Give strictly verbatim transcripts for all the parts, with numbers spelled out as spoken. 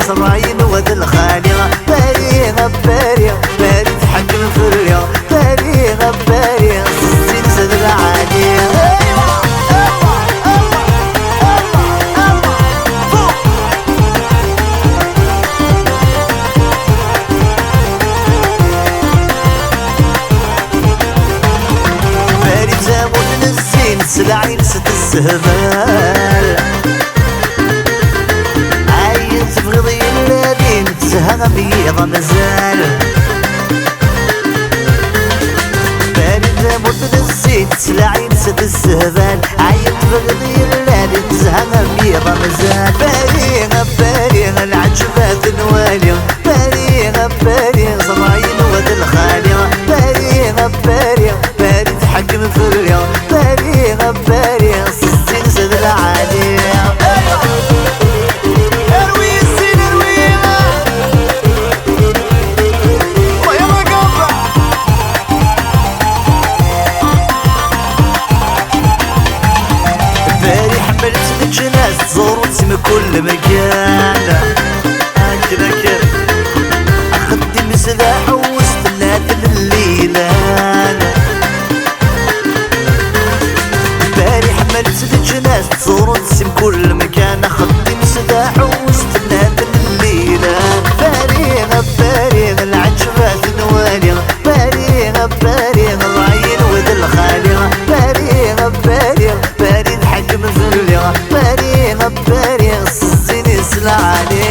Ṛṛay-inu d lxali, Pari, a Pari, Pari tḥekkem fell-i, Pari, a Pari, s zzin-is d lɛali. Pari d tamurt n zzin, s lɛin-is tessehbal. Ayen tebɣiḍ yella din, tezha am yiḍ amzal. Pari d tamurt n zzin, s lɛin-is tessehbal. Ayen tebɣiḍ yella din, tezha am yiḍ amzal. Pari, a Pari, lɛeǧb ad nwali. Pari, a Pari, ẓrayen wa d lxali. Pari, a Pari, Pari tḥekkem fell-i. Pari, a Pari, s zzin-is d lɛali. Arwi sin, arwi. Wa yalla gamba. Pari ḥemmelt leǧnas, tẓurut si mkul mkan. Akken, akken. Axeddim s d aḥewwes, tella tlelli yelhan. Pari ḥemmelt leǧnas, tẓurut si mkul mkan. Axeddim s d aḥewwes, tella tlelli yelhan. Pari, a Pari, lɛeǧb ad nwali. Pari, a Pari, ṛṛay-inu d lxali. Pari, a Pari, Pari tḥekkem fell-i. Pari, a Pari, s zzin-is lɛali.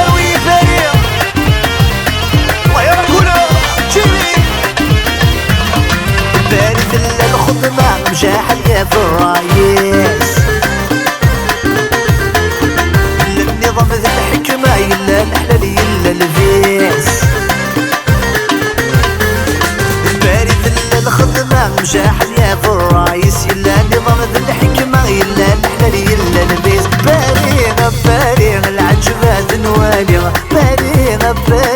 Awi Pari. Wa yalla kulu. Jimmy. Pari tella lxedma, mjaḥal yaf ṛṛay-is. Yella nniḍam d lḥekma, yella leḥlal, yella lbis. Pari tella lxedma, mjaḥal yaf ṛṛay-is. Yella nniḍam d lḥekma, yella leḥlal, yella lbis. Pari, a Pari, lɛeǧb ad nwali. Pari, a Pari.